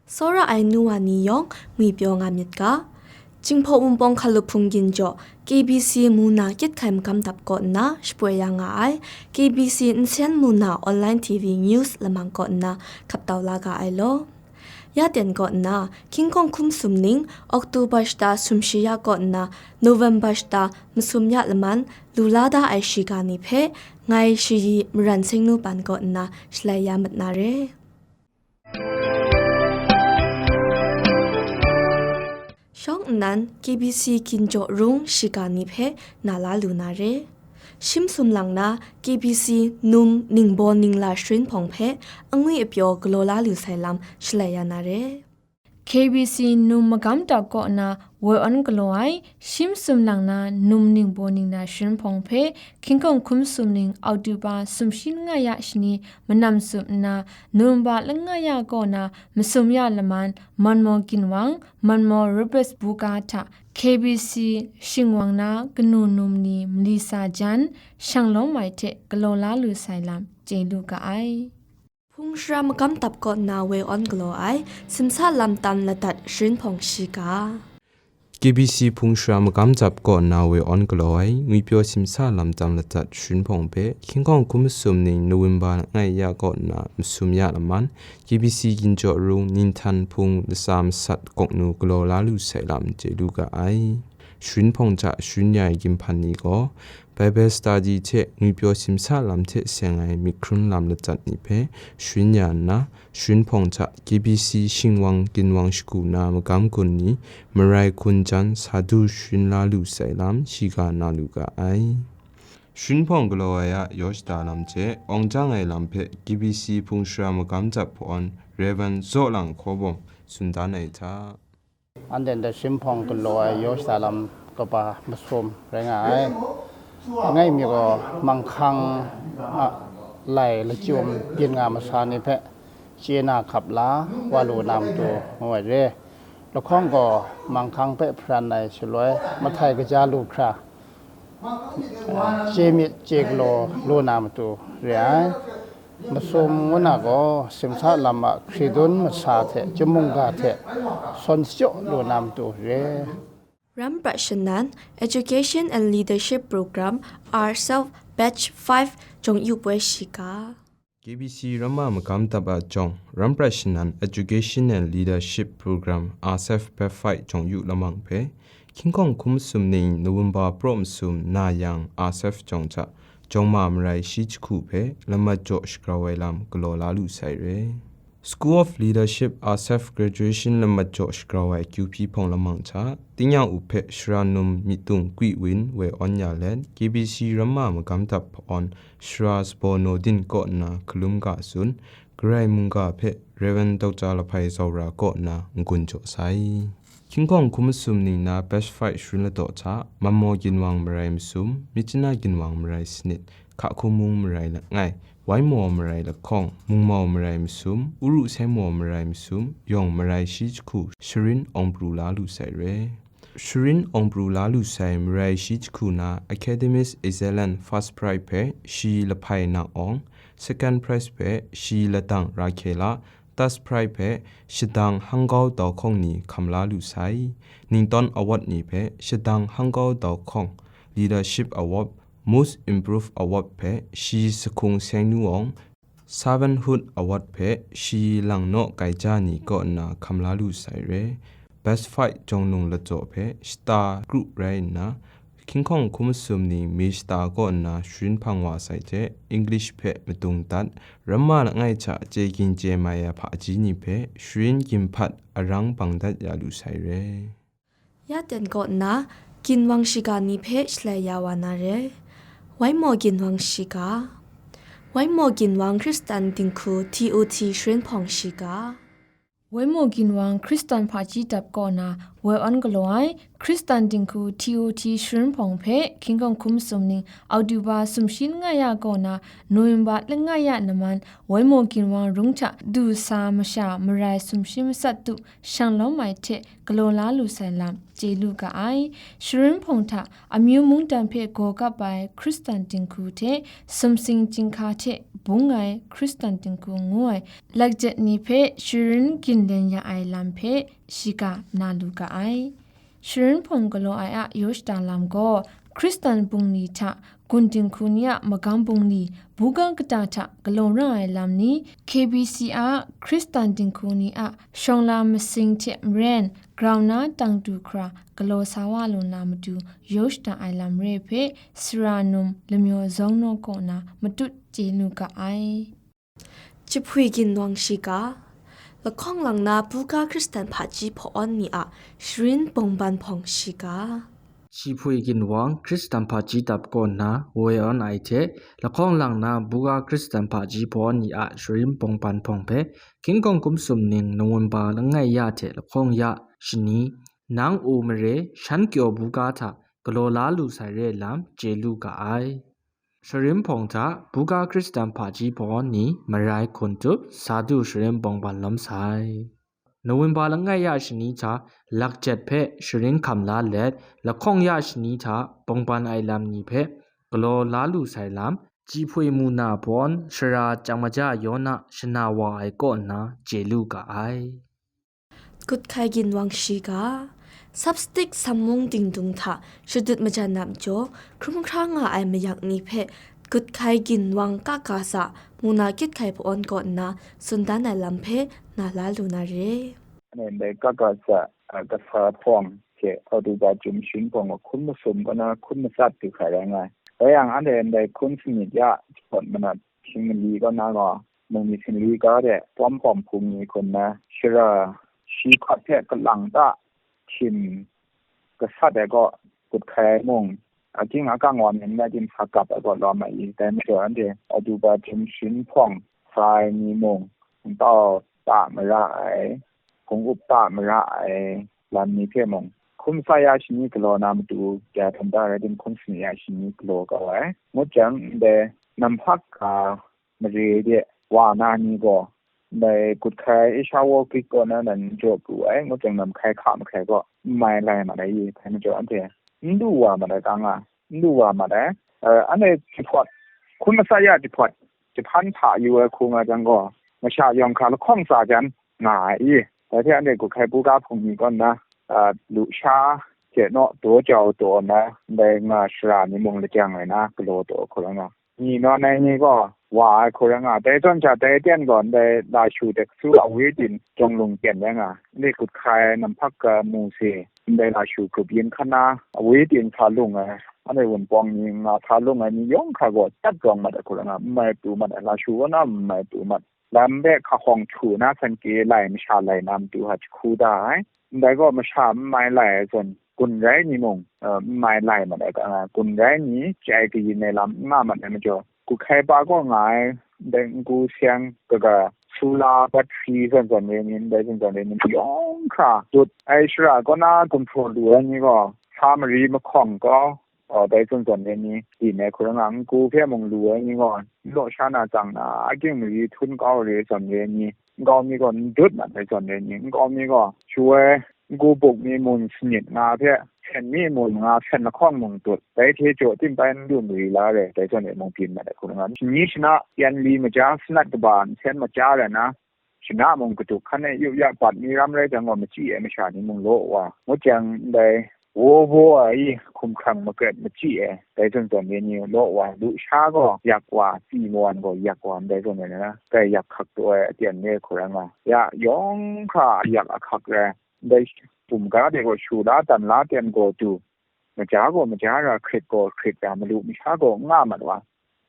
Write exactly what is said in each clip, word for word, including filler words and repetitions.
Tsawra ai nu wa ni yawng ngwipyaw nga myit ga. Jinghpaw Wunpawng Hkalup Hpung Ginjaw, K B C mung na kyit hkai magam dap kaw nna shapoi ya nga ai K B C Nsen mung na online T V news lamang kaw nna hkap tau la ga ai law. Ya ten kaw nna, Hkying Hkawng Hkum Sumning, October shata sumshi ya kaw nna, November shata masum ya laman, lu la da ai shiga ni hpe, ngai Shayi Maran Singnu Pan kaw nna shalai ya mat na re. Shawng nnan K B C Ginjaw Rung shiga ni hpe na la lu na re. Shim sumlang na K B C Num Ningbaw Ningla Sharin Hpawng hpe angwi apyaw galaw la lu sai lam shalai ya na re. K B C Num Magam Dap kaw na woi awn galaw ai, shim sumlang na Num Ningbaw Ningla Sharin Hpawng hpe Hkying Hkawng Hkum Sumning October sumshi langai ya shani manam sum nna, November langai ya kaw na masum ya laman, Manmaw Ginwang, Manmaw Roberts Buga hta K B C shingwang na kanu num ni mali sa jan, shanglawm ai hte galaw la lu sai lam chye lu ga ai. Hpung Shara Magam Dap kaw nna woi awn galaw ai, Simsa Lam Tam Ladat Sharin Hpawng shiga. K B C Hpung Shara Magam Dap kaw nna woi awn galaw ai, ngwipyaw Simsa Lam Tam Ladat Sharin Hpawng hpe, Hkying Hkawng Hkum Sumning November langai ya kaw nna masum ya laman, K B C Ginjaw Rung Ninghtan Hpung Latsa Masat Gawknu galaw la lu sai lam chye lu ga ai. Sharin Hpawng hta sharin ya ai ginhpan ni gaw, Bible study hte ngwipyaw simsa lam hte seng ai myit hkrun lam latsat ni hpe sharin ya nna, Sharin Hpawng hta K B C shingwang ginwang shagu na magam gun ni marai hkun jan sa du sharin la lu sai lam shiga na lu ga ai. Sharin Hpawng galaw ai a yaw shada lam hte awng jang ai lam hpe K B C Hpung Shara Magam Dap Hpawn Rev. Zawlang Hkaw Bawm tsun dan ai hta. Anhte ndai Sharin Hpawng galaw ai yaw shada lam kaba masum rai nga ai. Langai mi gaw Manghkang a lai lachyum byin nga masa ni hpe chye na hkap la wa lu na matu ngu ai re. Lahkawng gaw Manghkang hpe hparan ai shaloi mahtai kaja lu hkra, chye myit chye galaw lu na matu re ai. Masum ngu na gaw, simsa lam a hkridun masa hte chyum mungga hte sawn shachyaw lu na matu re. Ram prat shanan, Education and Leadership Program, R self Batch five jawng yu poi shiga. K B C Ramma Magam Dap a jawng, ram prat shanan Education and Leadership Program, R self Batch five jawng yu lamang hpe, Hkying Hkawng Hkum Sum ning November praw masum na yang, R self jawng hta, jawng ma marai shi jahku hpe lamat jaw shagrau ai lam galaw la lu sai re. School of Leadership R self Graduation lamat jaw shagrau ai Kyu Hpi Hpawng lamang hta, tingnyang up hpe Shara Num Myit Tung Kwi Win woi awn ya let, K B C Ramma Magam Dap Hpawn Shara Sabaw Naw Din kaw nna hkalum ga tsun, Karai mungga hpe Rev. Doctor Lahpai Zaura kaw nna n-gun jaw sai. Hkying Hkawng Hkum Sum ning na Batch five sharin ladaw hta, Manmaw Ginwang marai masum, Myitkyina Ginwang marai sanit, Hka Hkung Mung marai langai, Waimaw marai lahkawng, Mungmau marai masum, Uru Seng Maw marai masum, yawng marai shi jahku sharin awng pru la lu sai re. Sharin awng pru la lu sai marai shi jahku na Academic Excellence First Prize hpe Shi Lahpai Nak Awng, Second Prize hpe Shi Ladang Rakela, Third Prize hpe Shadang Hangkau Dau Hkawng ni hkam la lu sai. Ningtawn Award ni hpe Shadang Hangkau Dau Hkawng, Leadership Award, Most Improved Award hpe Shi Sahkung Seng Nu Awng, Servanthood Award hpe Shi Langnaw Kaija ni kaw nna hkam la lu sai re. Batch five jawng nung ladaw hpe shata kru rai nna, Hkying Hkawng Hkum Sum ning mi shata kaw nna sharin hpang wa sai hte, English hpe madung dat, Ramma langai hta chye ging chye mai ai hpaji ni hpe sharin ginhpat arang bang dat ya lu sai re. Ya ten kaw nna, ginwang shiga ni hpe shalai ya wa na re. Waimaw ginwang shiga. Waimaw ginwang Hkristan dinghku T O T sharin hpawng shiga. Waimaw ginwang Hkristan hpaji dap kaw na woi awn galaw ai Hkristan dinghku T O T sharin hpawng hpe Hkying Hkawng Hkum Sum ning October sumshi langai ya kaw na November langai ya naman Waimaw ginwang rung hta du sa masha marai sumshi matsat tu shang lawm ai hte galaw la lu sai lam chye lu ga ai. Sharin hpawng hta amyu mungdan hpe gaw kap ai Hkristan dinghku hte sumsing chyinghka hte bung ai Hkristan dinghku ngu ai lakjet ni hpe sharin ginlen ya ai lam hpe shiga na lu ga ai. Sharin hpawng galaw ai a yaw shada lam gaw, Hkristan bungli hta gun dinghku ni a magam bungli, buga kata hta galaw ra ai lam ni, K B C a Hkristan dinghku ni a shawng la masing hte maren grau na tang du hkra galaw sa wa lu na matu yaw shada ai lam re hpe, sara num lamyaw zawng naw kaw na matut chye lu ga ai. Jahpwi ginwang shiga, lahkawng lang na buga Hkristan hpaji hpawn ni a sharin bawngban hpawng shiga. Jahpwi ginwang Hkristan hpaji dap kaw nna woi awn ai hte, lahkawng lang na buga Hkristan hpaji hpawn ni a sharin bawngban hpawng hpe, King Kong Kum Sum Ning November langai ya hte lahkawng ya shani, nang u mare shan kyaw buga hta galaw la lu sai re lam chye lu ga ai. Sharin hpawng hta buga Hkristan hpaji hpawn ni marai hkun tup sa du sharin bawngban lawm sai. November langai ya shani hta lakjet hpe sharin hkam la let, lahkawng ya shani hta bawngban ai lam ni hpe galaw la lu sai lam, Jahpwi mu na hpawn shara Chyang Maja Yawna shana wa ai kaw nna chye lu ga ai. Gut hkai ginwang shiga, Sapstik Sammung Dingdung hta shadut majan na majaw, hkrum hkra nga ai mayak ni hpe gut hkai ginwang kaka sa, mung na kyit hkai hpawn kaw nna tsun dan ai lam hpe na la lu na re. Ndai kaka sa, a, kasa hpawng hte October chyum sharin hpawng hkun masum kaw na hkun matsat du hkra rai nga ai. Rai yang, anhte ndai hkun sanit ya jahpawt manat hkying mali kaw na gaw, mung myit singli ga de, Pawm Hpawng Hpung ni hkun na, shara shi hkawt hte kalang ta htim gasat ai kaw, gut hkai ai mung, aking akang wa myit n rai tim sa gap ai kaw lawm ai i, dai majaw anhte October chyum sharin hpawng sa ai ni mung, ntau ta mara ai, hpung up ta mara ai lam ni hpe mung, hkun sa ya shani galaw na matu, ya hkrum da rai tim, hkun sanit ya shani galaw kau ai. Ngut jang, ndai namhpak ga mare de wa na ni gaw, ndai gut hkai Asia War Greek kaw na nan jaw pru ai, ngut jang, nam hkai hka mahkrai gaw n mai lai mat ai i, dai majaw anhte n du wa mat ai ta nga, n du wa mat ai. Eh, anhte jahpawt, hkun matsat ya jahpawt, jahpan hta yu ai hku nga jang gaw, masha yawng hkra lahkawng tsa jan nga ai i, dai hte anhte gut hkai buga hpung ni kaw nna, ah, lusha hte naw daw jau daw nna, ndai nga shara ni mung lajang ai na galaw daw hku rai nga. Ni nawn ai ni gaw wa ai hku rai nga. Dai zawn sha, dai aten gaw ndai lashu de ksu a waiting jawng lung ten rai nga. Ndai gut hkai namhpak ga mu se, ndai lashu grup yin hkan na a waiting sa lung ai, anhte Wunpawng ni nga sa lung ai ni yawng hkra gaw chyat rawng mat ai hku rai nga, n mai pru mat ai, lashu kaw na n mai pru mat. Lam de hkahkawng htu na san kye lai, masha lai na matu hta jahku da ai. Ndai gaw masha n mai lai ai zawn, gun rai ni mung, eh, n mai lai mat ai, eh, gun rai ni chyai kayin ai lam n nga mat ai majaw, gut hkai pa kaw nga ai, ndai n-gu seng kaga, sula, batri zawn zawn re ni, ndai zawn zawn re ni, yawng hkra dut ai shara kaw na gumhpraw lu ai ni gaw, sa mari mahkawng kau, uh, dai zawn zawn re ni, byin ai hku rai nga, n-gu hpe mung lu ai ni gaw, n law sha na tsang na, aking mari htum kau re zawn re ni, nkau mi gaw n dut mat ai zawn re ni, nkau mi gaw, shu ai n-gu buk mi mun sanit nga hpe, sen mi mun nga, sen lahkawng mung dut, dai hte jaw tim pai n lu mari la ai, dai zawn re mung byin mat ai hku rai nga, shani shana, yan li maja, sanat kaba nsen maja rai na, shana mung kaduk hkan e yup ya bat mi ram rai jang gaw, machyi ai masha ni mung law wa, ngut jang ndai, wo wo ai hkumhkrang magret machyi ai, dai zawn zawn re ni law wa, lusha gaw yak wa, tsi mawan gaw yak wa, ndai zawn re na, dai yak hkak taw ai aten re hku rai nga, ya yawng hkra yak ahkak rai, ndai bum ga de gaw shu la, dan la, ten gaw du, maja gaw maja ra, hkrit gaw hkrit ra, malu masha gaw n nga mat wa,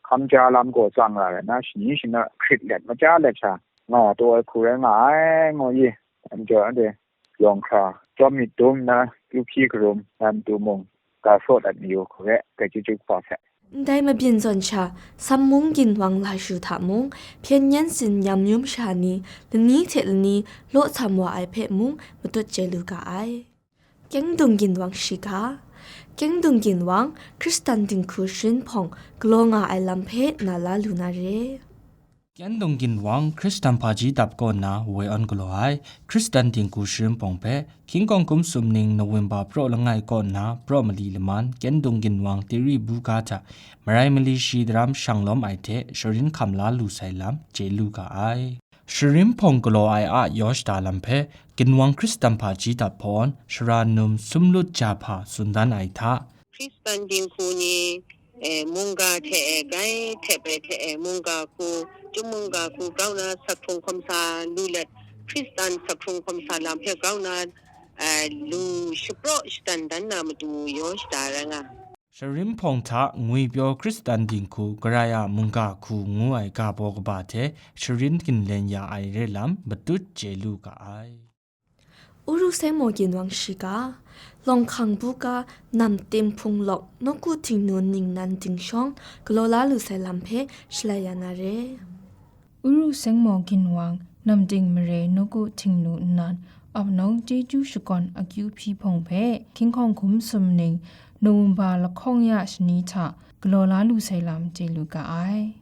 hkam ja lam gaw tsang ra ai na, shani shana hkrit let maja let sha nga taw ai hku rai nga ai, ngu i, majaw anhte yawng hkra, jawm myit dum nna, kyu hpyi karum na matu mung, ga sawt at mayu hku re, dai chyeju kaba hpe. Ndai mabyin zawn sha, Sammung ginwang lashu hta mung, hpyen yen tsin nyam yum sha ni, lani hte lani law tsam wa ai hpe mung matut chye lu ga ai. Kyengdung ginwang shiga. Kyengdung ginwang, Hkristan dinghku sharin hpawng galaw nga ai lam hpe na la lu na re. Kyendung ginwang Hkristan hpaji dap kaw nna woi awn galaw ai Hkristan dinghku sharin pawng hpe, hkying hkawng hkum sum ning November praw langai kaw nna praw mali laman Kyendung ginwang tiri buga hta marai mali shi daram shang lawm ai hte sharin hkam la lu sai lam chye lu ga ai. Sharin hpawng galaw ai a yaw shada lam hpe, ginwang Hkristan hpaji dap hpawn, Sara num Sumlut Jahpa tsun dan ai hta, Hkristan dinghku ni, e, mungga hte e, grai hte bai hte e, mungga hku, chyum mungga hku grau na, sak hkrung hkawm sa lu let, Hkristan sak hkrung hkawm sa lam hpe grau na, e, lu shapraw shadan dan na matu yaw shada rai nga. Sharin hpawng hta ngwi pyaw Hkristan dinghku Garai a mungga hku ngu ai ga baw kaba hte sharin ginlen ya ai re lam matut chye lu ga ai. Uru Sengmo ginwang shiga, Lawng hkang buga Nam Ting Hpung Lawk Nawku Htingnu ningnan dingshawng galaw la lu sai lam hpe shalai ya na re. Uru Sengmo ginwang Nam Ting Mare Nawku Htingnu nnan Apnawng Chyeju Shakawn akyu hpyi hpawng hpe hkying hkawng hkum sum ning November lahkawng ya shani hta galaw la lu sai lam chye lu ga ai.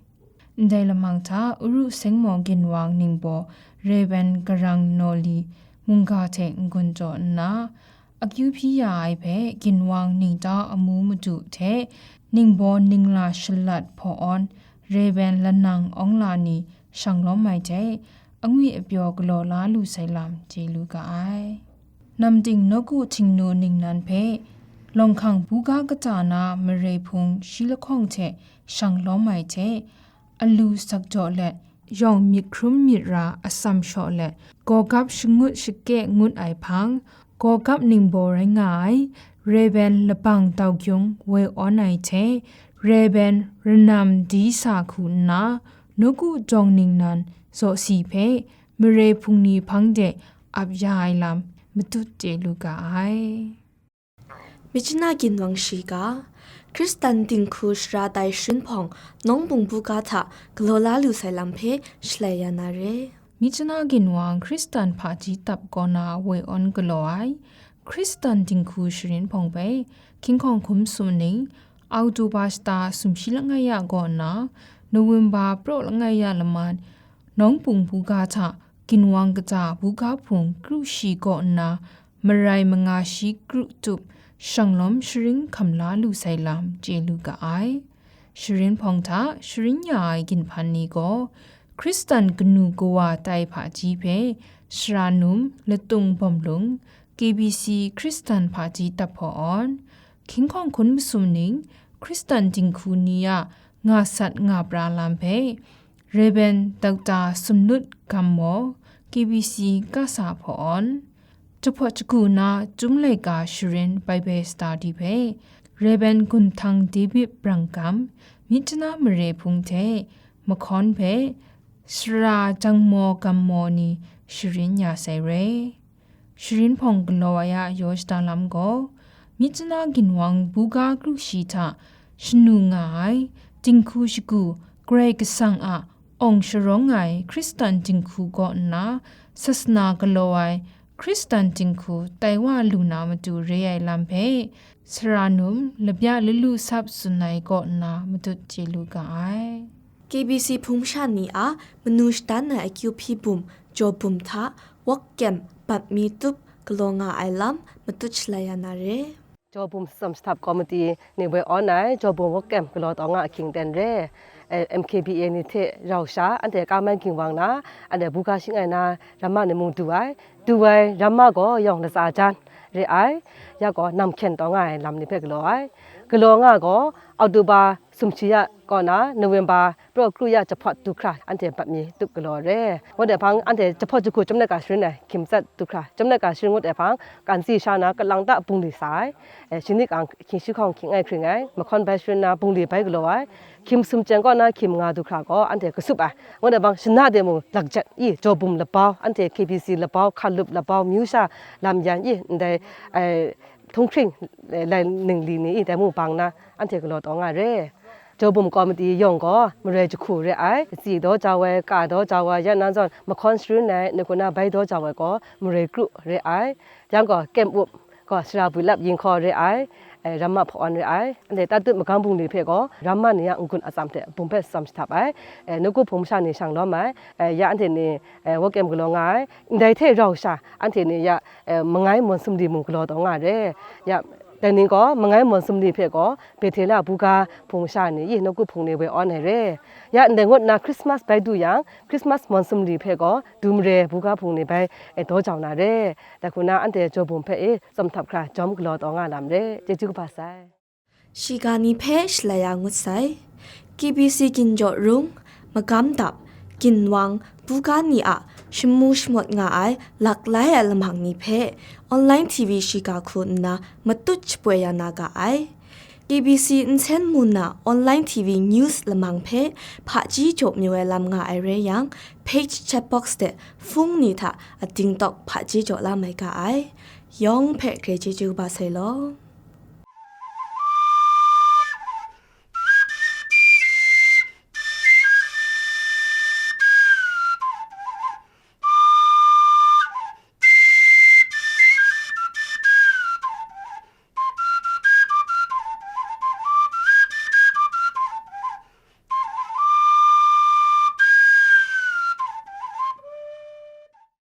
Ndai lamang hta Uru Sengmo ginwang ningbaw Rev. Garang Nawli mungga hte n-gun jaw nna, akyu hpyi ya ai hpe ginwang ningtau amu madu hte ningbaw ningla shalat hpaw awn, Rev. Lanang Awngla ni shang lawm ai hte, angwi apyaw galaw la lu sai lam chye lu ga ai. Nam Ting Nawku Htingnu ningnan hpe, Lawng hkang buga kata na Mare Hpung shi lahkawng hte shang lawm ai hte, alu sak jaw let, yawng myit hkrum myit ra atsam shaw let, gawgap shangut shake ngut ai hpang, gawgap ningbaw rai nga ai, Rev. Labang Dau Gyung woi awn ai hte, Rev. Ranam Di Sa hku nna, Nawku dawng ningnan zawsi hpe Mare Hpung ni hpang de ap ya ai lam matut chye lu ga ai. Myitkyina ginwang shiga, Hkristan dinghku shara tai sharin hpawng Nawng Bung buga hta galaw la lu sai lam hpe shalai ya na re. Myitkyina ginwang Hkristan hpaji dap kaw na woi awn galaw ai Hkristan dinghku sharin hpawng hpe hkying hkawng hkum sum ning, Autuba shata sumshi langai ya kaw nna, November praw langai ya laman, Nawng Bung buga hta ginwang kata buga hpung kru shi kaw nna, marai manga shi kru tup shang lawm sharin hkam la lu sai lam chye lu ga ai. Sharin hpawng hta sharin ya ai ginhpan ni gaw, Hkristan kanu kawa tai hpaji hpe, Sara num Latung Bawm Lung, K B C Hkristan hpaji dap hpaw awn, hkying hkawng hkun masum ning, Hkristan dinghku ni a nga sat nga pra lam hpe, Rev. Doctor Sumnut Gam Maw, K B C Kasa hpaw awn, jahpawt jagu na Chyum laika sharin Bible Study hpe, Rev. Gunhtang David Brang Gam, Myitkyina Mare Hpung hte Mahkawn hpe, Sara Jang Maw Gam Maw ni sharin ya sai re. Sharin hpawng galaw ai a yaw shada lam gaw, Myitkyina ginwang buga kru shi hta shanu nga ai dinghku shagu Karai Kasang a awng sharawng ai Hkristan dinghku kaw nna, sasana galaw ai Hkristan dinghku tai wa lu na matu re ai lam hpe, Sara num Labya Lalu Sap tsun ai kaw nna matut chye lu ga ai. K B C hpung masha ni a manu shadan ai akyu hpyi bum, jaw bum hta, wok kyem, bat mi tup galaw nga ai lam matut shalai ya na re. Jaw bum Tsam Shahtap Komiti ni woi awn ai jaw bum wok kyem galaw taw nga ahkying ten re, eh, M K B A ni hte rau sha, anhte ka mai ginwang na, anhte buga shing ai na ramma ni mung du ai. Du ai ramma gaw yawng latsa jan re ai, ya gaw nam hkyen taw nga ai lam ni hpe galaw ai. Galaw nga gaw Oktoba sumshi ya kaw na November praw kru ya jahpawt du hkra anhte bat mi tup galaw re. Ngut ai hpang anhte jahpawt jahku Chyum laika sharin ai hkying matsat du hkra, Chyum laika sharin ngut ai hpang, Kansi sha na Kalang ta bungli sa ai, eh, shani kang hkying shi hkawng hkying ai hkring ai, Mahkawn bai sharin na bungli bai galaw ai, hkying masum chyeng kaw na hkying manga du hkra gaw anhte kasup ai. Ngut ai hpang shana de mung lakjet i, jaw bum labau, anhte K B C labau, hkalup labau, myu sha lam yan i, ndai, eh, htunghkring, eh, lai ningli ni i, dai mung bang na, anhte galaw taw nga re. Jaw bum komiti yawng gaw marai jahku re ai, tsi daw jau ai, ka daw jau ai, ya na zawn mahkawn sharin ai, ngut na bai daw jau ai gaw marai kru re ai, yang gaw kyem up gaw sara bwi lap yin hkaw re ai, e, Ramma hpawn re ai. Anhte tatut magam bungli hpe gaw Ramma ni a n-gun atsam hte bum hpe tsawm shahtap ai. E, nawku hpung masha ni shang lawm ai. E, ya anhte ni, e, Wokem galaw nga ai. Ndai hte rau sha, anhte ni ya, e, Mangai Mawn Sumli mung galaw taw nga re. Ya, dai ni gaw Mangai Mawn Sumli hpe gaw Bethela buga hpung masha ni, yi nawku hpung ni woi awn ai re. Ya, ndai ngut nna Christmas bai du yang, Christmas Mawn Sumli hpe gaw Dumre buga hpung ni bai, e, daw jau na re. Dai hku na anhte jaw bum hpe e tsawm htap hkra jawm galaw taw nga lam re. Chyeju kaba sai. Shiga ni hpe shalai ya ngut sai. K B C Ginjaw Rung, Magam Dap, Ginwang, buga ni a shamu shamawt nga ai laklai a lamang ni hpe online T V shiga hku nna matut shapoi ya na ga ai. K B C nsen mu na online T V news lamang hpe hpaji jaw mayu ai lam nga ai rai yang, page chat box de hpung ni hta ating tawk hpaji jaw la mai ga ai. Yawng hpe grai chyeju kaba sai law.